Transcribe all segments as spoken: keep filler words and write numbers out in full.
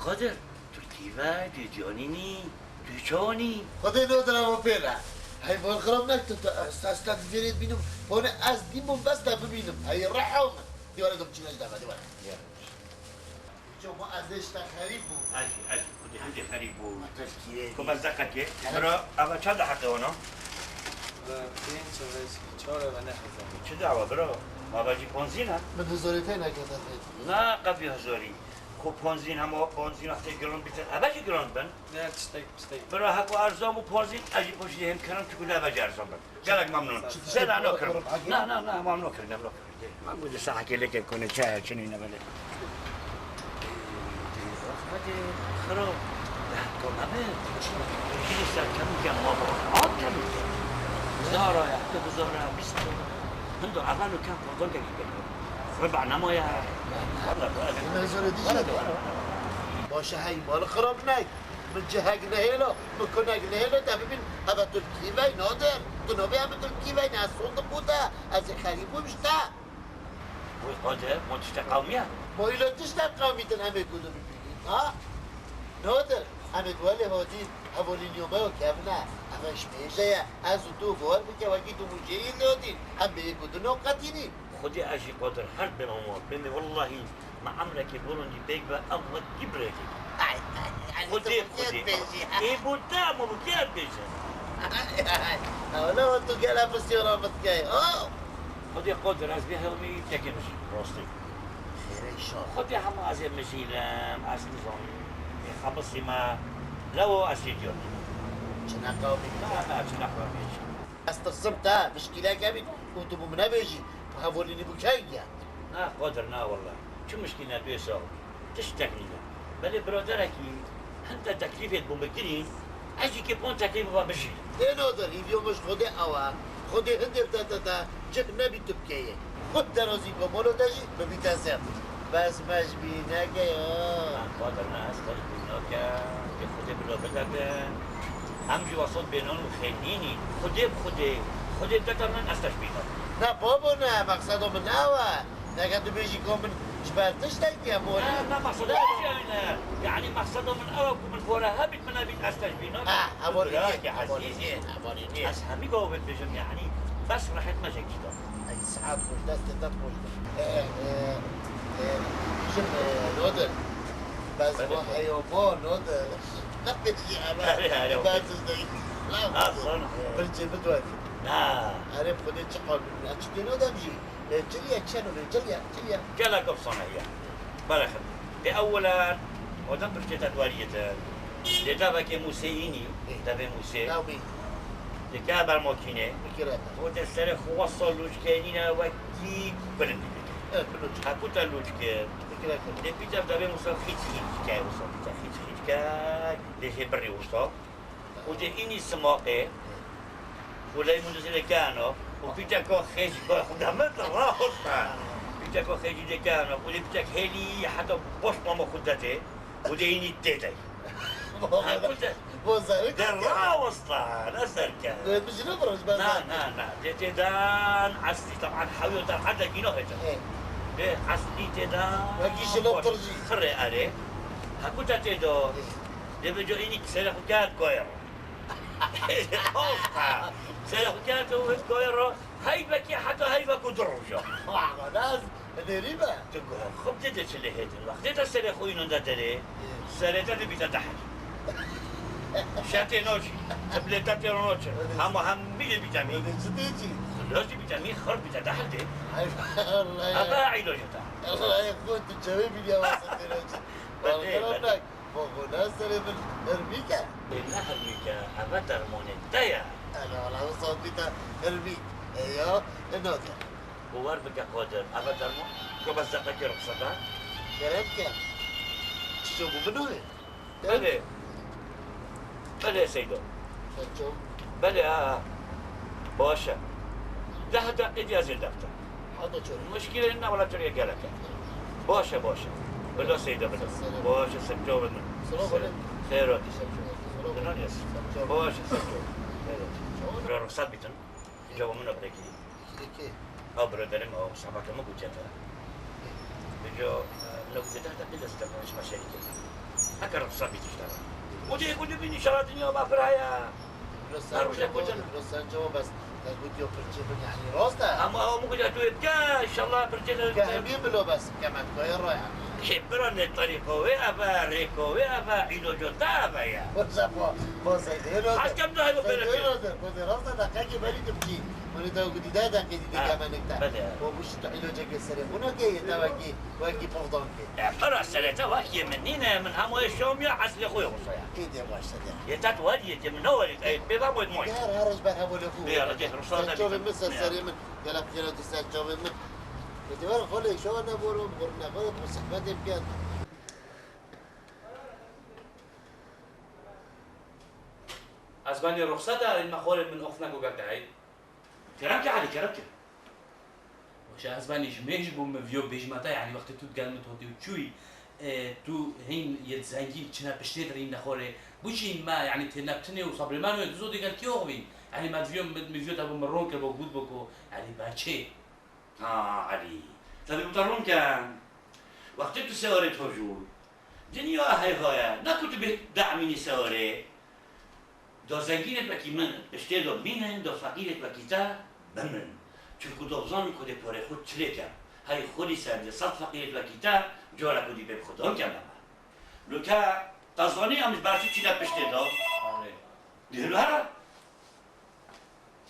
Qadir, tu kî ve, tu canî nî, tu çawa nî? Xwedê ne dirava pê re. Hey, bal xirab nek tu, tu, ez, ez te vêrê dibînim. Hone ez dîm bûm, bes te bibînim. Hey, reha min. Dîwarê dom çîne ji deve, dîwarê. Ya. Ço ma ez ê ji te xerîb bûm. Ez jî, ez jî, xwedê hindê xerîb bûm. Tirkiyê. Ku bes deqekê. Bira, eva çend deqe wana? Ve pênc eve jî, çar eve ne hezar. Çi dawa bira? Eva jî ponzîn e? Min hizorê te nekete xêr. Na qevî hizorî. Ku ponzîn hema ponzîn wextê giran bitin. Eve jî giran bin. Ne, tiştek, tiştek. Bira, heko erzan bû ponzîn, ez jî piştî hêm kirim, çiku ne eve jî erzan bin. Gelek memnûn. Sê na, no kirim. Na, na, na, mam no kirim, no kirim. Man gote sahekê lêke kone çaya çinî ne belê. Hadi, xiro. Kome be. Jî ser kemî ke ma bo. At kemî ke. Zara ya, tu bu zara ya, bîst. Hindo evan û kem kordon ke gibe. Ve barnama ya. Valla, valla. Valla, valla. Başa hey, mal xirab nek. Min cihek nehêlo, min kunek nehêlo, te bibîn, eve tu li kî vey, Nadir? Tu nabê eve tu li kî vey, ne ez sondim bû te, ez ê xerîb bûm ji te. Wê Qadir, ma tiştek qewmiye? Ma îlo tiştek qewmîtin em ê ku tu bibînîn, ha? Nadir, em ê ku welê hatîn, hevalîniya me yo kevin e, eve ji mêje ye, ez û tu, bawer bike, wekî tu mûçeyî hatîn, em bê yek û du noqetînîn. Xwedê ez jî Qadir her bênama bême, wellahî me emrekê bolondî pêk be, ev wekî birêkê. Ay, ay, ay, Xwedê, tu Xwedê. Bêjî. Ê bo te, ama bo kê ez bêjim? Ay, ay, ay. Wele tu gele pisyona min dikey. Oh! Xwedê Qadir, ez bê hewmî tekê min jî, rastî. Xêrê şa. Xwedê hema ez ê mijîlim, ez nizanim. Ê xebisî me, lewo ez ê diyar. Çi neqewmî? Na, na, çi neqewmî. Ez tirsim te, mişkîleke bît û tu bi min nebêjî, bi hevalînî bû key diye. Na, Qadir, na, wellahî. Çi mişkîl ne, tu yê sax bî. Tiştek nîne. Belê biraderekî, hinde teklîfê bû min kirîn, ez jî kê pon teklîf biba bijî. Ê Nadir, hîviyo min ji Xwedê ew e. Xwedê hindê bide te, te cih nebî tu bikeyê. Xwed te razî bike, molo te jî bibîte ser. Bes me ji bîr neke ya. Na, Qadir, na, ez te ji bîr nakem. Ê Xwedê bila bide bin. Em jî wesat bênan û xêr nînî. Xwedê bi Xwedê, Xwedê bide te min, ez te ji bîr nakim. Ne babo ne, mexseda min ne ew e. Neke tu bêjî ku min ji ber tiştekî ye, mor e. Ne, ne, mexseda min jî ew ne. Yanî mexseda min ew e ku min pore hebît, min nebît, ez te ji bîr nakim. Ha, hevalî nîye, hevalî nîye, hevalî nîye. Ez hemî gava bêt bêjim, yanî bes rehet me jek jî da. Ey, saet xweş, destê te xweş be. E, e, e, e, jim, e, Nadir. Bes va heya va, Nadir. Ne pêşî eve. Erê, erê, okey. Bes ez deyî. Lan, lan. Bircê bidwedî. Ha. Erê, xwedê çi qal bibîne. Çi têno dem jî. E, çiliye, çeno be, çiliye, çiliye. Gelek efsane ya. Beraxet. Te ewwelen, odem piştê te duwariyê te. Lê devekê Mûsê înî, devê Mûsê. Navî. Dike ber makînê. Fikir ete. O de serê xwe wesa lûçkeyîne wekî bilind dike. Evet, bilind. Heku te lûçke. Fikir ete. Lê pîter devê Mûsa xîç xîç ke, wisa pîter xîç xîç ke. Lê jê birî wisa. Û de înî simaqê. Û ley min dizî de keno. Û pîteka xêjî ba xwe de min de rawesta. Pîteka xêjî de keno. Û lê pîtek hêlî heta boş mama xwe de tê. Û de înî tê de. Bo zerek de rawesta, ne serke. Dê bijîne biroj ben. Na, na, na. Dê tê dan eslî, taban hewyo te her dekî no hêta. Dê eslî tê dan. Wekî ji lo tircî. Xirê erê. Heku te tê do. Dê bi co înî serê xwe kerd koyer. Osta. Serê xwe kerd û hit koyer ro. Heyvekî heta heyvek û du roja. Wah, nas. Hederî be. Tu go, xub dide çi lê hêdin. Wextê te serê xwe înon de derê, serê te dibîte dehil. Şetê nocî, tiblê te têro noçi. Hema hemî dibîte mî. Çi tê çi? Xilas dibîte mî, xir bîte dehil dê. Ay, Allah ya. Ebe îlacê te. Allah ya, xwe tu çewê bîniya wasa têro çi. Belê, belê. Baba, ne serê min hirmîk e. Ê, ne hirmîk e, eve dermanê te ye. Ela, wala, wisa bîte hirmîk. E ya, e, nake. Bawer bike Qadir, eve derman, ku bes deqekê ruxsat e. Kerem ke. Çiço bû binoyê? Belê. Belê Seydo. Çiço? Belê, ha, ha. Baş e. Deh deqê diye zêde bite. Hadi çor. Muşkîlê ne wala çor ye gelek e. Baş e, baş e. Bila Seydo, bila. Selam. Baş e, Seydo, bila. Selam aleyküm. Xeyr olsun. Selam. Dinan yes. Selam. Baş e, Seydo. Xeyr olsun. Selam. Bila ruxsat bitin. Cevabını bırakayım. Peki. Ew biraderê me, ew sehbetê me gotiye te. Vêca, e, min gotiye te heta pê dest te, min ji me şerî kir. Neke ruxsat bî tişta. Û dê ku dibînî şala dinya bafir heye. Dilo ser çawa, dilo ser çawa bes. Te gotiyo pirçê bin, yanî rast e. Ama ew min gotiya tu ê bike, inşallah pirçê de. Ke hemî bilo bes, ke me koyê ro yanî. Kê bira ne tarîko wê ev e, rêko wê ev e, îdo cota ev e ya. Wasa bo, bo Zeydê lo de. Az kem daha bu Zeydê böyle. Lo de, bo de rast e, deqekê berî tu bikî. Wele te gotî deh deqê dî de kemenik te. Belê. Bo bû şi tu îlocekê serê xwe nake, yê te wekî, wekî pevdan kê. E, pira serê te wekî min nîne, min hemû yê şomiya eslê xwe yê xwe saya. Kê dê baş te dê. Yê te tu werî, yê tê min ne werî, ê pê ve boyt moy. Her, her ji ber hevolê xwe. Bê, Recep, ruhsar. Ser çavê min, ser serê min. Gelek piyana tu ser çavê min. Yê te ver xolê, şo ne borum, borum ne xolê, bu sohbetê bikin. Ez benê ruxsat e, me xolê min of neko gel te hey. Kerem ke Elî, kerem ke. Weşa ez benî ji mêj bû min viyo bêjmeta, yanî wextê tu digel min totî û çûyî, e, tu hîn yê zengîn çine piştê dirîn nexorê. Bû jî me, yanî têneptinê û sabrê me nû, tu zodî gel kî oxivîn? Yanî me viyo, min viyo te bû min ron kir bo gût bo ku, yanî berçê. Ha, Elî, te dê wita ron ken. Wextê tu sewarê tojû. Dinya heyha ye, ne ku tu bê demînî sewarê. Do zengînê wekî min, piştê do bimînin, do feqîrê wekî te bimrin. Çunku do bizanin ku dê porê xwe çilê ken. Hey xwedî ser dê sed feqîrê wekî te, cara ku dî bê bi xwe don ken beme. Lo te, te zanî em ji ber çi çîne piştê do? Erê. Dihlu here.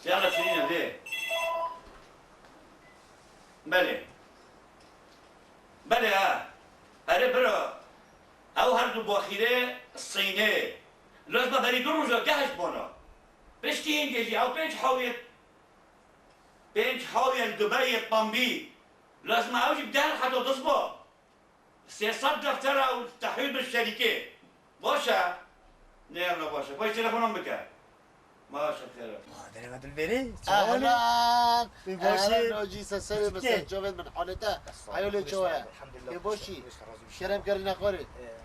Yalla çirîne vê. Belê. Belê ha. Erê bira. Ew her du baxîrê sînê. Lazima berî du roja gehişt bona. Piştî hingê jî ew pênc hawiyê, pênc hawiyê li Dubeyê tambî. Lazima ew jî bi der heta dizba. Sê sed deftera û tehwîl bi şerîkê. Baş e? Ne yalla baş e. Baş telefonan bike. Baş e, xêr e. Ah, dereva Dilberê. Ehlan. Wî baş e. Ehlan, Nacî, se serê min, ser çavên min, halê te. Eyolê çawa ye? Elhamdulillah. Wî baş e. Kerem kerî nexwarê.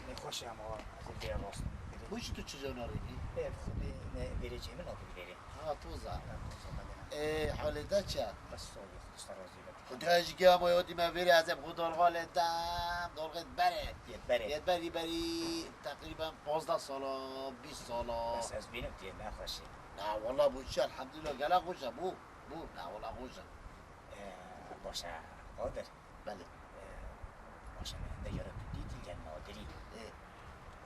Ne xweş e ama, ez ê rast. Bu jî tu çi cana rêvî? Ê, xwedî ne verê cê min, ne Dilberê. Ha, toza. Ha, toza, belê. Ê, halê te çi ye? Bes, sağ ol, Xwedê razî be. Xuda jî ke ama yodî me vêrê ez ê bi xwe dolxalê dem, dolxê berê. Yê berê. Yê berî berî teqrîben pazdeh sala, bîst sala. Bes ez bînim tu yê nexweşî. Na, wela bû çi, elhamdulillah, gelek xweş e, bû, bû, na, wela xweş e. Ee, baş e, Qadir. Belê. Ee, baş e, me hinde yara tu dîtî gel Nadirî. Ê.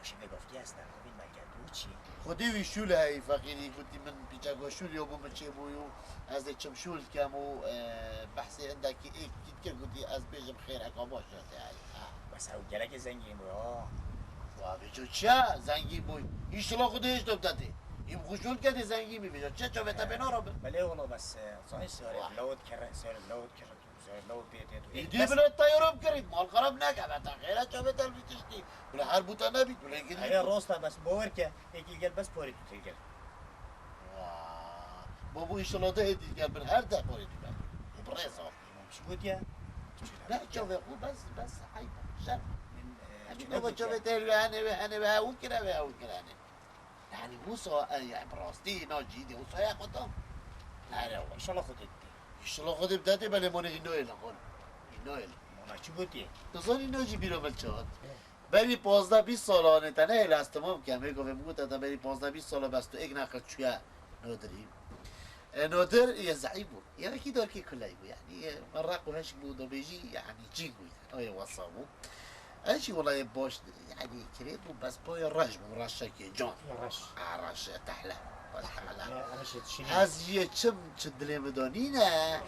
Xweşî vê gavkê ez te navîn me gel, tu çi? Xwedê wî şûl heyî feqîrî gotî min pîçeka şûl yo bû min çêbûyî û ez ê çim şûl dikem û, e, behsê hindekî êk dît kir gotî ez bêjim xêr heka baş e te heyî. Ha. Bes ew gelekê zengîn bû ya. Wa vêco çi ye? Zengîn bû. Înşallah Xwedê hêj to bide tê. Hî bi xwe şûl kedê zengîn bî vêco. Çi çavê te pê narabin? Belê wala bes, e, zanî serê lawt kere, serê lawt kere. Zor lo pê tê tu. Îdî bile te yorum kirît, mal xerab neke, be te xêre çavê te li vî tiştî. Bile her bû te nebît, bile gidî. Aya rosta bes, bawer ke, êkî gel bes porê tu tê gel. Vaa. Bo bu inşallah de hêdî gel bin her de porê tu gel. Ê bi rêz al. Çi gotiye? Ne çavê xwe bes, bes, eyb, şerm. Min, e, hemî çi nava gotiye? Çavê te wê hene wê hene wê hew kire wê hew kire hene. Yanî wisa, e, ya bi rastî, na cî de wisa ya xwe tam. Here wa. Înşallah Xwedê didê. Înşallah Xwedê bide tê, belê monê înoyê li xwe. Înoyê li. Mona çi gotî? Tu zanî na jî bîra min çi hat? He. Berî pazdeh bîst sala anê te nehêle ez temam kem. Hêko vê min gote te berî pazdeh bîst sala bes tu êk neqil çûye Nadirî. E, Nadir yê zeîf bû. Yê wekî darkê kuley bû, yanî, e, min req û heşk bû, da bêjî, yanî, cîn bû, yanî, ayê wesa bû. Ez jî welayê baş, yanî, kirê bû, bes payê reş bû, reşekê can. Reş. A, reş, e, tehle. Bes tehle. Ya, reş yetişini. Ez jî çim, çi dilê min de nîne.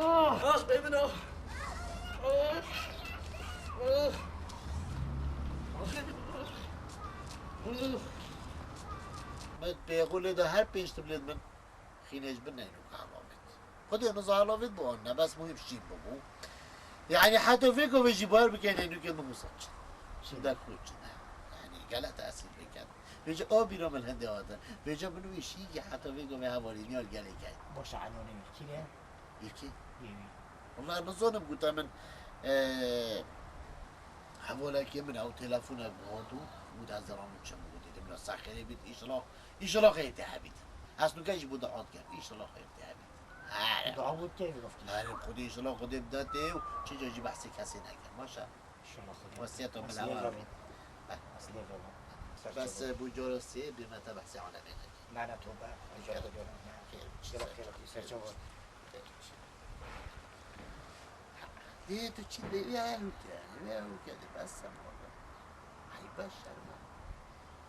Ah, bê min ah. Ah. Ah. Min pêxûlê de her pênc tiblêt min xînê ji bin neyno kahlavêt. Xwedê niza hela vê bianîne, bes muhîm şîn bibû. Yanî heta vê gavê jî bawer bike neynoke min wisa çi. Şîn. Şîn de xwe çi ne. Yanî gele tesîr biket. Vêca a bîra min hindê hate. Vêca min wê şîn ki heta vê gavê hevalîniya li gelê ket. Baş e, Enonê wî kî ne? Yekî? Yê wî. Wela nizanim, gote min, e, hevalekê min ew telefonek bi hat û, û ez diram çi min gotî, dibna ser xêrê bît, înşallah. Înşallah xêr tê hebît. Ez nuke jî bo diat kem. Înşallah xêr tê hebît. Here. Dua bû tê, gafkî. Here, Xwedê înşallah Xwedê bide tê û çi ca jî behsê kesê neke. Baş e? Înşallah Xwedê. Wesiyeta min ew e. Beh. Bes, e, bo cara sê bê me te behsê alemê neke. Ne, ne, tobe. Xêr, xêr, xêr, ser çavan. Dê tu çi dê, wê ew ke, wê ew ke, dê bes e, mala. Eyb e, şerm e.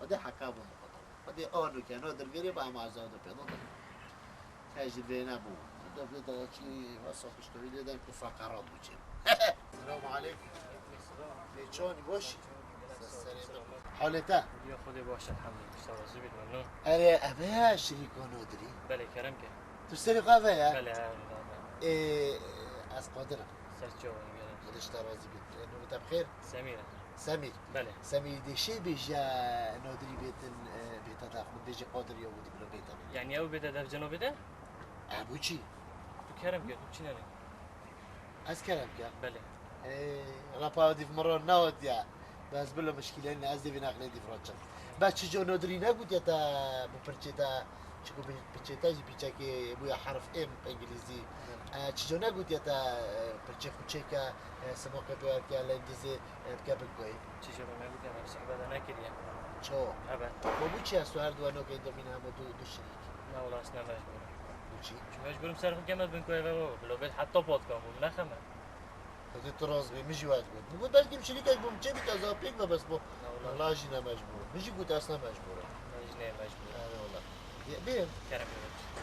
Xwedê heka bû min xwe. Xwedê ano ke, no dir vêrê ba, em azad pê de. Te jî vê nebû. Da vê da çi wasa piştoyî lê den ku feqerat bû çê. Selamu aleykum. Lê çawanî, baş î? Ser serê min. Halê te? Ya Xwedê baş, elhamdülillah. Şerê razî bît, memnun. Erê, ev e şirîka Nodirî? Belê, kerem ke. Tu serê xwe ve ye? Belê, he, he, he. Ê, ez Qadir im. Ser çavan, gelin. Xwedê ji te razî bît. Ê, navê te bi xêr? Semîr e. Semîr. Belê. Semîr dê şê bêje Nodirî bêtin, e, bête def. Min bêje Qadir ya wî dî bila bête. Yanî ew bête def cenabê te? E, bo çi? Tu kerem ke, tu çi nene? Ez kerem ke? Belê. Ê, rapa dîv min re neotiye. Bes bila mişkîle ne, ez dê vê nexlê dîv re çim. Bes çi ca Nodirî negotiye te bi pirçê te, çiku bi-, pirçê te jî pîçekê bûye herf M îngilîzî. Belê. E, çi ca negotiye te, e, pirçê xwe çêke, e, simaqê bêwerke, lengizê, e, bike bin koyê? Çi ca min negotiye, me bi sohbet de nekiriye. Ço? Evet. Bo çi ez tu her du weno ke domîne hema du, du şirîk? Ne, wela ez ne mecbûr im. Bo çi? Çi mecbûr im ser xwe keme bin koyê ve baba. Bila bêt heta pat kam bû, nexeme. Xwedê tu rast bî, min jî wet got. Min got belkî şirîkek bû, çê bî te za pêk ve bes bo. Na wela. Wela jî ne mecbûr im. Min jî got ez ne mecbûr im. Ez jî ne mecbûr im. Erê wela. Bê, bê. Kerem bê.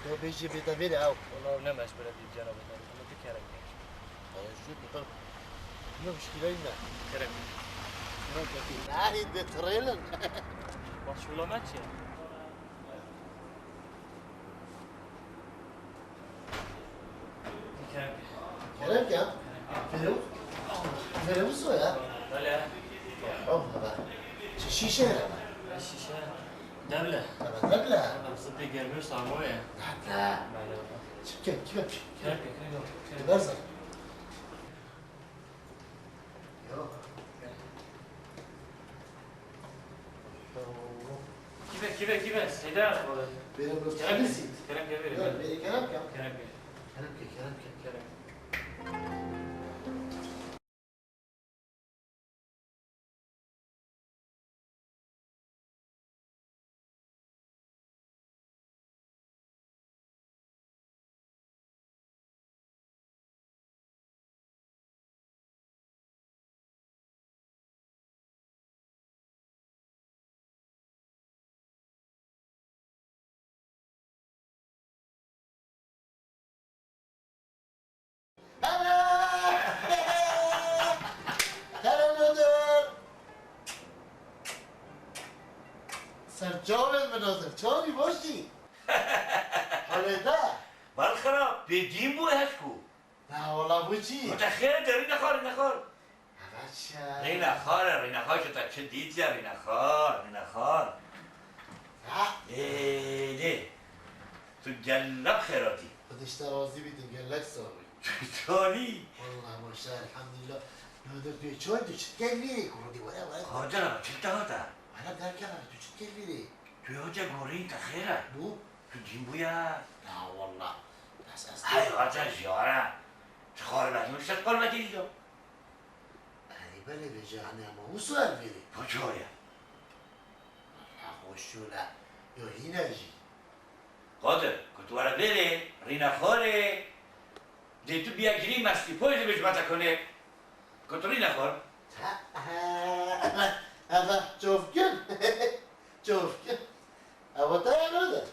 Do bêjî bê te vêrê ew. Wela ew ne mecbûr e, bî cenabê te. Min tu kerem bê. Ay, jû tu qir. Ne muşkîleyî ne. Kerem bê. Ne pekî. Nahî de trêlin. Bak şu lame çi? Kerem ke. Kerem ke? Vêrew-, vêrewis o ya? Belê. Oh, baba. Çi şîşe ye? Şîşe. Devle. Baba, devle. Baba, zipê germê û sarmoye. Devle. Belê, baba. Çi ke, kime? Kerem ke, kerem ke. Berza. Kî be, kî be, kî be? Seyda. Bêrê bi kerem ke. Kerem ke, bêrê. Bêrê kerem ke. Kerem ke. Kerem ke, kerem ke. Kerem. Hele! Hele Nodir! Ser çavên min Nodir, çawanî, baş î? Halê te? Berxerab, bêdîn bû hesku. Na wala, bo çi? Wate xêr de, Rîna xal, Rîna xal. Heve çi? Rîna xal, Rîna xal, tu te çi dîtiye, Rîna xal, Rîna xal. Ha? Lê, lê. Tu gelek xêr hatî. Xwedê ji te razî bîtin, gelek sax bî. Çawanî? Wallah maşallah, elhamdülillah. Nadir, tu yê çawanî, tu çi dikey vîrê ku rûdî were, were. Qadir, çi te hate? Hele derkeve, tu çi dikey vîrê? Tu yê hoca gorîn te xêr e? Bû? Tu dîn bûye? Na wallah. Bes ez... Hey, hoca jiyare. Çi xalbetî min şet xalbetî dîdo. Erê belê vêca, hanî hema wisa el vêrê. Bo çawa ye? Wallah xweş şûl e. Yo hîne jî. Qadir, ku tu were vêrê, Rîna xalê, dê tu biye girî mestî poyê dibêj me te konê. Ku tu Rîna xal. Ha, ha, eve, eve, çofkin. Çofkin. Eve te ya Nodir.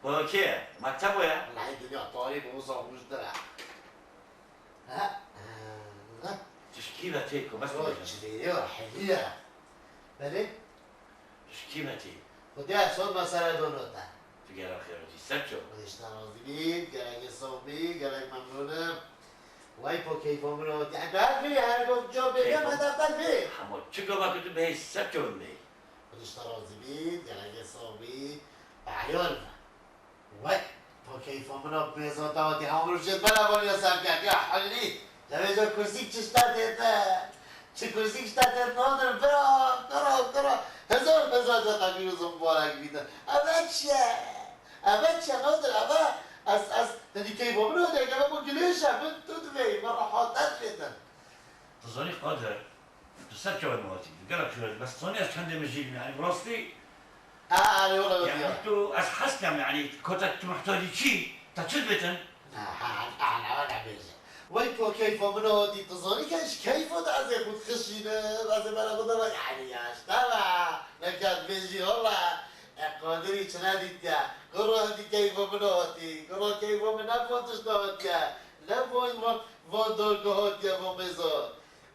Okey, mektebo ye. Wellahî dinya tarî bi wisa xweş dire. Ha? Ha? Tu ji kî ve tê ku bes Yo, tu bêje? Çilê ye, heliye. Belê? Tu ji kî ve tê? Xwedê sor mesele donota. Tu gera xêr hatî, ser çav. Xwedê ji te razî bît, gelekê sax bî, gelek memnûn im. Wey po keyfa min hatî. Eger bî her gov cevap bêje, Keyfa me defter bî. Hema çi gava ku tu bihêj, ser çav bihêj. Xwedê ji te razî bît, gelekê sax bî. Baryar me. Wey, to keyfa min a mêza te hatî, ha mirov jê bela vaniya ser ket, ya helî. Devêja kursîk çi ji te tête? Çi kursîk ji te tête, nadir, bira, kira, kira. Hezar, hezar cata pîroz û mubarek bîtin. Eve çi ye? Eve çi ye, nadir, eve? Ez, ez, te dî keyfa min hatî, eve bo gilêş e, min tu divê, min rehat te divêtin. Tu zanî Qadir, tu ser çavê min hatî, tu gelek şûr hatî, bes tu zanî ez çendê mijîl im, yanî bi rastî, A, erê, wela yanî wela. Tu, ez hez kem, yanî kota tu muhtacî çî, te çi dibêtin? Ha, ha, ha, ne, ne, nebêje. Wey to keyfa min hatî, tu zanî ke ji keyfa de ez ê xwe dixişînim, ez ê bela xwe de, yanî ya, işte ve, ne ket bêjî, wela, e, Qadirî çi nedîtiye, kuro hindî keyfa min hatî, kuro keyfa min ne bo tişta hatiye, ne bo van, van dorgo hatiye, van mêza.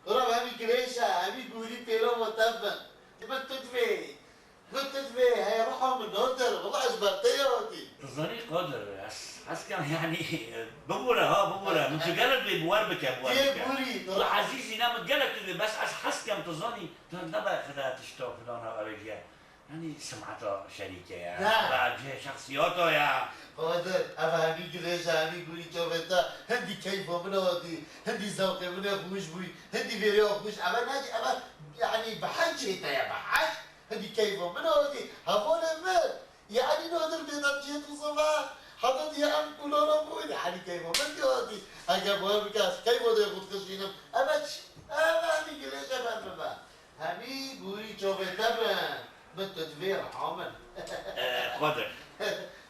Kura hemî girêş e, hemî gûrî pêra ma tev bin. Min tu divê, min tu divê, hey ruha min nadir, wela ez ber te ya hatî. Tu zanî Qadir, ez hez kem yanî bibûre ha, bibûre. Min tu gelek divê bi wer bike, bi wer Yê bike. Gûrî, Tu ezîz î ne, min gelek tu divê, bes ez hez kem tu zanî, tu nebe xide tişta filana ewêjiye. Yanî simeta şerîke ye, Ya. Ve cihê şexsiyata ye. Qadir, ev hemî girêj e, hemî gurî çavê te, hindî keyfa min hatî, hindî zewqê min ê xweş bûyî, hindî vêrê xweş, eve ne, eve, yanî bi heş cihê te ye, bi heş, hindî keyfa min hatî, hevalê min. Yanî nadir bêdem cihê tu zova, heta diye em kulana bûyî, yanî keyfa min diye hatî. Eger boya bike, ez keyfa dê xwe dixişînim, eve çi? Eve hemî girêj e ber bibe. Hemî gûrî çavê te bin, min tu divê reha min. E, Qadir.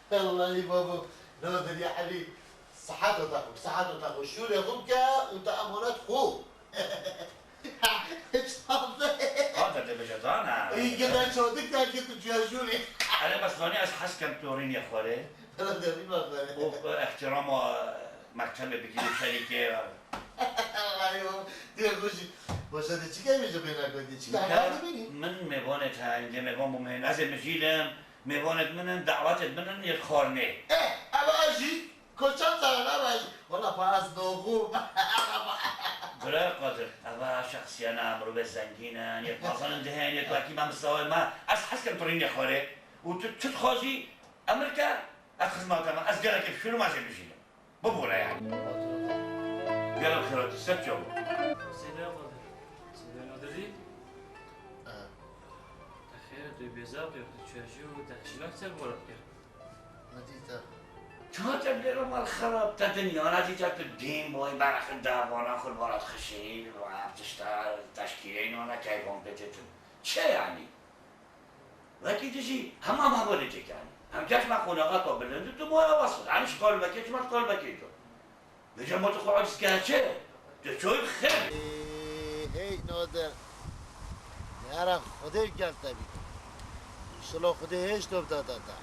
Wellahî babo, Nadir ya Elî, siheta te xwe, siheta te xwe, şûrê xwe bike û te emanet xwe. Qadir dibêje dana. Î gide çodik te ki tu çûye şûrê. Erê bes zanî ez hez kem tu rînê xwarê. Bela derî me xwarê. Û, e, ihtirama mektebê bigîrî şerîkê. Ay, o, diye xweşî. Başa de çi kemî ji bêna kotî? Çi Min kemî ke-, dibînî? Min mêvanê te, hingê mêvan bûm hên. Ez ê mijîl im, mêvanêt min in, dawetêt min in, yê xwarinê. Eh, ev a jî, koçan te, ev a jî. Wala pa ez doxum. Bira Qadir, ev a şexsiye ne, mirovê zengîn in, yê bazanin dihên, yê wekî me misawê me. Ez hez kem tu rînê xwarê. Û tu çi dixwazî, emir ke, ez xizmata me, ez gelekê dişûrim, ez ê mijîlim. Bibûre yanî. Gelek xêr hatî, ser çav. Seyda Qadir. Seyda Nadirî. Ha. Te xêr, tu bêzar bû, tu çûye jû, te hişlak ser bora bikir. Nedî te. Çima te bilêro mal xerab, te dinya nedîte, tu dîn boy, berexin da, vana xwe li vana dixişî, ev tişta teşkîleyî nane, keyfan pê têtin. Çi yanî? Wekî tu jî hema me bo lê çêkanî. Em keş me qonaxa ku bilind û tu moya wesl. Em ji qalbekê çima tu qalbekê tu. Vêca ma tu xwe aciz ke çi? Tu çoy xêr. Ê, hey Nadir. Yara Xwedê gel te bî. Înşallah Xwedê hêj to bide te.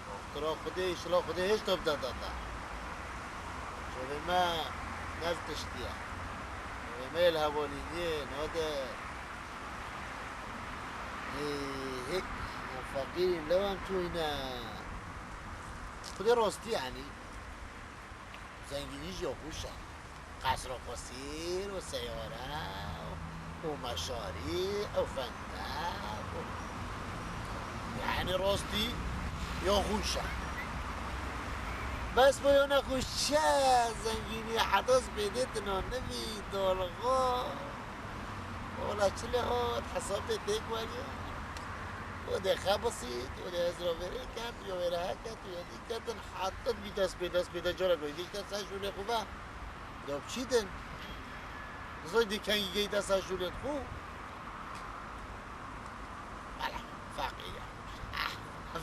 Doktora Xwedê, înşallah Xwedê hêj to bide te. Çavê me nev tiştî ye. Çavê me yê li hevalî nîyê, Nadir. Hê, hê, ew feqîrîn lew em çûyîne. Xwedê rastî, yanî, zengînî jî xweş e. Qesra qesîr û seyare û, û meşarî û fendek û, yanî, rastî ya xweş e. Bes bo ya nexweş çi ye? Zengînî heta spêdê tina nivî, dolxo. Ola çi lê hot, hesabê têk weriye. O dê xe bisît, o dê ez ra vêrê ket, yo vêre he ket, yo dî ketin, heta bî dest pê, dest pê de cara goy, dî ket ser şûlê xwe ve. Do biçîtin. Zoy dî kengî gey dest ser şûlê xwe. Bela, feqîr ya. Ah,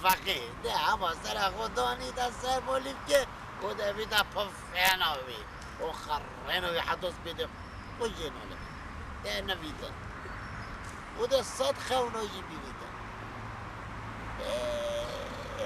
feqîr. De hema sera xwe danî de ser bolîvkê, o de bî de pifêna wî. O xerrêno wî heta spêdê xwe jê nale. Te nevîtin. O de sed xewno jî bîvîtin. Ê,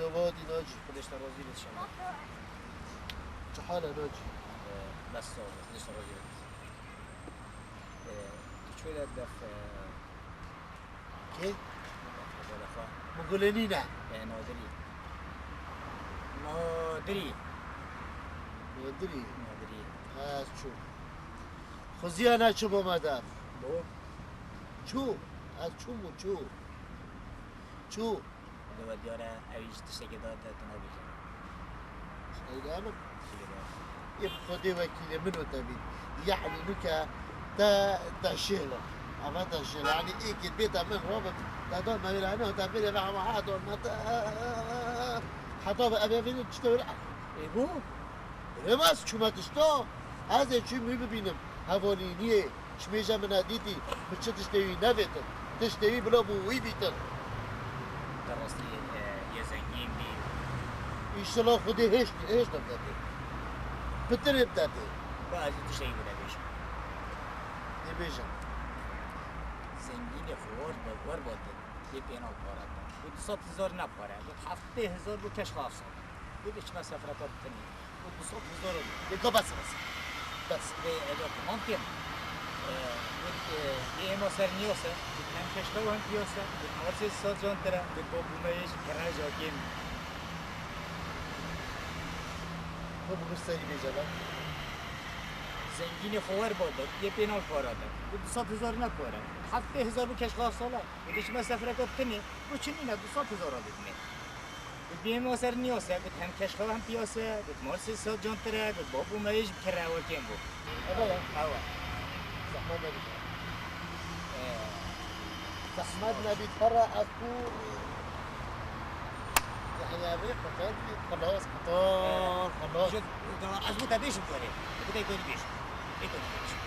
çava hatî Nacî. Xwedê ji te razî bit inşallah. Çi hal e Nacî? Ee, bes sağ ol, Xwedê ji te razî bit. Ee, tu çi wê def, ee, Kê? Min gulê nîne. Ee, Nadirî. Nadirî. Nadirî. Nadirî. Ez çû. Xuziya ne çi bo me dev. Bo? Çû. Ez çû mu çû. Çû. Li we diyar e, ew jî tiştekê da te, tu nabêje. Eyle min. Tiştekê da. Ê Xwedê wekîlê min û te bî. Yanî nuke te, te şêl e. Eve te şêl e. Yanî êkê bê te min rabit. Te da me wêla ne, te bêrê ve hema ha da me te. Heta ve eve vênî tişte wêla. Ê bû? Rêmez çûme tişta. Ez ê çûm wî bibînim. Hevalîniyê. Çimêje min e dîtî, min çi tiştê wî nevêtin. Tiştê wî bila bû wî bîtin. Te rastî, e, yê zengîn bî. Înşela Xwedê hêşt, hêşt bidetê. Pitirê bidetê. Ba ez ê tiştê wî bide bêjim. Dê bêjim. Zengînê xwe war ba, war ba din. Yê pêna para da. Got du sed hezar ne pare. Got heftê hezar bo keşxa sal. Got diçime sefereka bitinî. Got du sed hezar û. Ê, ka bes, bes. Bes. Ê, ê, got, tamam kêm. Ê, got, ê, ê êma ser niyase. Got hem keşxa hem piyase. Got marsê sal can tere. Got bab û me yê ji kere ja kêm. Xwe bi serî bêje lan. Zengînê xwe wer ba da. Yê pêna para da. Got du sed hezar ne pare. Heftê hezar bo keşxa sala. Got diçime sefereka bitinî. Got çi nîne, du sed hezar a bidinê. Got bê êma ser niyase, got hem keşxa hem piyase, got marsê sal can tere, got bab û me yê ji kere ewe kêm bo. Ewa ya. Ewa. Zehmet nebît. Ee, Zehmet nebît, herre ez ku, yani, abi, xelas, xelas, xelas. Ji, ez bo te bêjim, were. Bi te got bêjim. Ê got bêjim.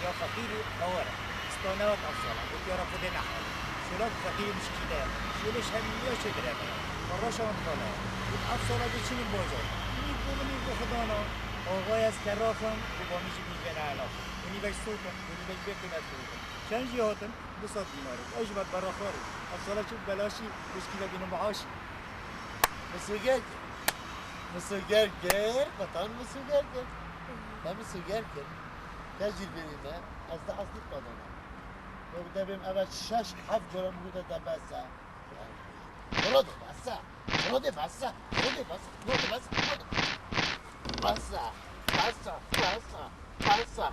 Ya feqîrî hawar e. Stane wek ev sala. Got ya Reb Xwedê nehewar. Şola ku feqîrî mişkîle ye. Şolê ji hemî ya çê direve ye. Xwe reşa wan xala ye. Got ev sala dê çînin bajar. Nîv bo min, nîv bo Xwedana. Axayê ez kerrax im, got ba min jî nîvê ne elax. Got nîvek sokim, got nîvek bê qîmet firokim. Çend jî hatin, du sed dînar. Ew jî me bera xwarê. Ev sala çû belaşî, got ji kî vebînim meaşî. Misoger kir. Misoger kir, qetan misoger kir. Me misoger kir. Te jî vêrî me, ez de ez nîqedana. Wê bi devêm eve şeş heft cara min gote te bes e. Muradê bes e. Muradê bes e. Muradê bes e. Muradê bes e. Muradê bes e. Bes e. Bes e. Bes e. Bes e.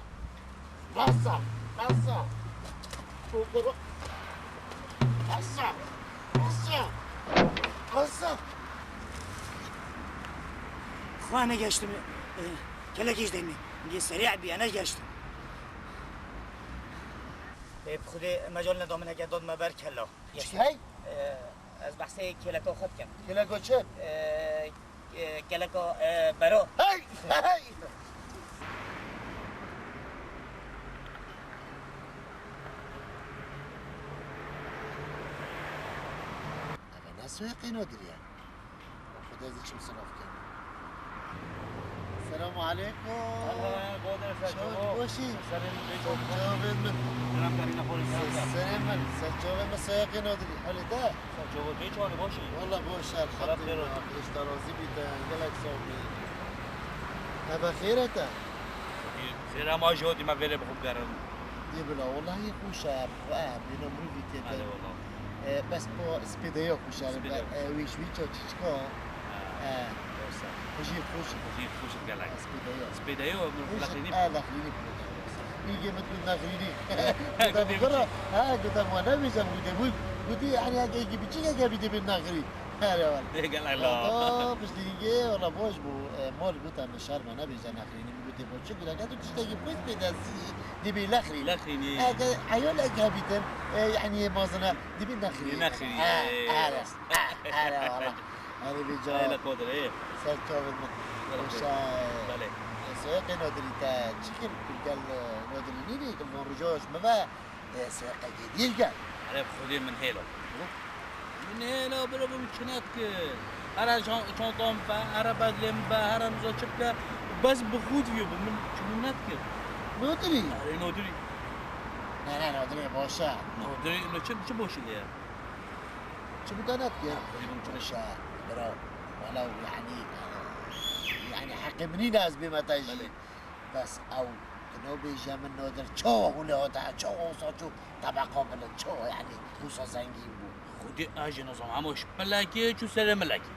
Bes e. Bes e. Bes e. Bes e. Xwe negeştim. E, kelekî ji demê. Lê serî bîye negeştim. Ê, bi Xwedê mecal neda min heke dod me ber kela. Çi hey? E, ez behsê kêleka xwe dikim. Kêleka çi? E, e, kêleka, e, bero. Hey! Hey! Eve ne soyê qîna diriye? Xwedê ez ê çim silav kem. Selamu aleykum. Çawa, başî? Çavên min. Serê min. Ser çavên min soyê qîna dirî. Halê te? Walla baş, elhamdülillah. Xwedê ji te razî bîte. Gelek sax bî. Heve xêr e te? Xêr e, ma jî hatî me vêrê bi xwe bigerin. Dê bila, wellahî xweş e, xwe e, bêna mirovî tê Belê te. wela. E, bes bo spêdeya xweş e, Spêdeya. e, wîş wîça çiçka. E, Wesa. xwe jî xweş e. Jî xweş gelek. Spêdeya. Spêdeya min Xweş lexînî. E, lexînî. Nîgê min tu nexrînî. Gota bixira, ha, gota ma nebêjam, gotê bû, gotî, yani, eke êkî biçîkeke bî dê bê nexrî. Here wala. Gelek Wala, piştî nîgê, wala boş bû. E, mor gota min şer me nebêje nexrînî. Min gotê bo çi gula, tu tiştekî xwest pê destî, dê bê lexrînî. Lexrînî. Eke heyal eke bîtin, e, yani, mazine, dê bê nexrînî. Nexrînî. Ha, here. Ha, here wala. Erê vê ca. Hele kodir, ê. Ser çavên min. Belê. Boşa. Belê. Soyaqê Nodirî te çi kir? Gel, e, Nodirî nînî, gel von rojoj mi ve. E, soyaqekê dîr gel. Erê, xwedê min hêla. Min hêla bira bim çi nedikir. Here çan-, çantam be, here bedlêm be, here niza çi bike. Bes bi xwe diyo bi min çi min nedikir. Nodirî. Erê Nodirî. Ne, ne, Nodirî boşa. Nodirî, no çi, çi boşî lê ye? Çi bi te nedikir? Xwedê bim çi Boşa, bira. Wala yani, yani heqê min nîne ez bême te jî. Belê. Bes ew, tu nabêje min Nodir, çawa hûlê hate, çawa wisa çû tebeqa bilind, çawa yani wisa zengîn bû. Xwedê ez jî nizam, hema ji pilekê çû serê milekê.